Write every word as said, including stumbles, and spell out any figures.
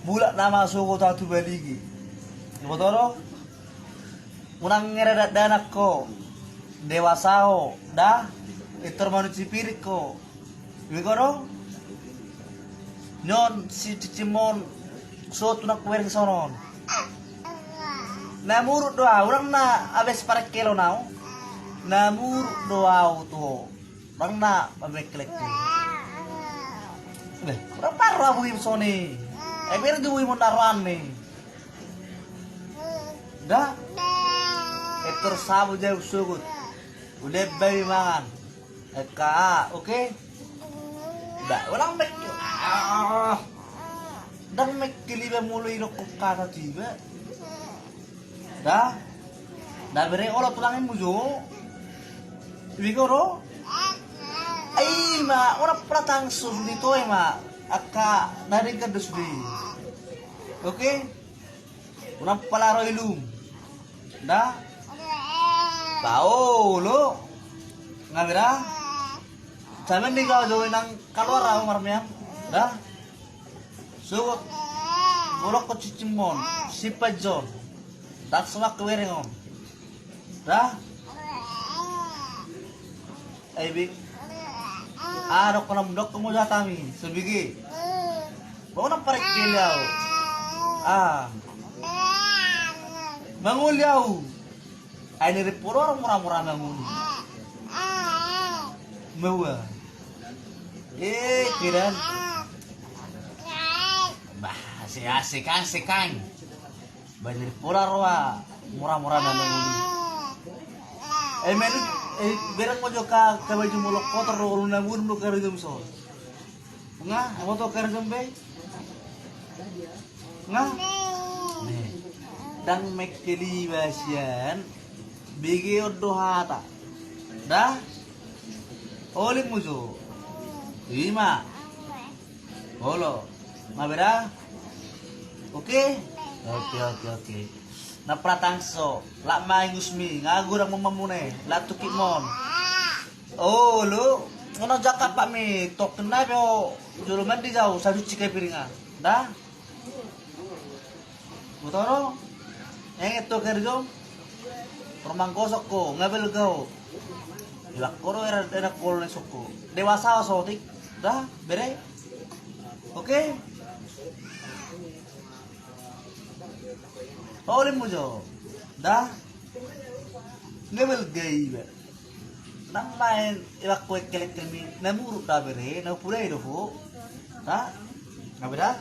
Mulak nama sogot au tu Baligi. Iboto do? Unang ngira dakdanak ho. Dewasa ho, da? Pintor manuci piring ho. Iboto do? Nion si cicim on. So tunak kuer sonon. Na muruk do au, unang na abes parengkelon au. Na muruk do au tu ho. Unang na pamengkelengkel. Beh, unang parro au boi soni. Eh, biar tu boi mon daroan ni. Da? Pintor sabu jauh sogot. Udah bayi mangan. Eka, oke? Da, unang mengkel. Ah. Unang mengkel iba molo idok kata tu iba. Da? Da bere, olo tulang i mujo. Ibi ko do? Ai ma, unang pratang so sude to i ma. Angka na denggan do sude. Oke? Unang pala ro ilum. Da? Paolo. Nga bere? Samen di kau jolo nang kaluar au marmeam. Da? Sogot. Bolok ko cicim on. Sipa jon. Dak semak ke bereng on. Da? Ai bik. Ah, dok ko nam dok ko mo jatami. Sebigi. Bau na parengkel au. Ah. Mangoli au. Ai ni ripodor mura-mura mangoli. Maua. Eh, kiran. Bah, asik, asik, asik, kan. Baen ni ripodor wa mura-mura mangoli. Eh, men, eh, bereng mo jo ka, ka baju molok kotor, olo na mur mo ka rijom so. Nga, abo to kerja be? Nga? Nih. Dang mengkel iba sian. Bege on do hata. Da? Olim mujo. Ima. Olo. Ma bere? Oke? Oke, oke, oke. Na pratang so. Lak ma ingusmi. Nga godang mamamune. Lak tukik mon. Oh, lu ngono jaka pak mi tok kena be o jolo mandi jau saduci kai piringan. Da? Botoro? Enget to kerjo? Romang gosok ko, ngabel gau. Ilak koro era enak kolo na sokko. Dewasa sotik. Da? Bere? Oke? Olim mujo. Da? Ngabel gai be. Nang main ilak kue kelek kemi. Na muruk da bere, na pulai do ho. Da? Ngabel da?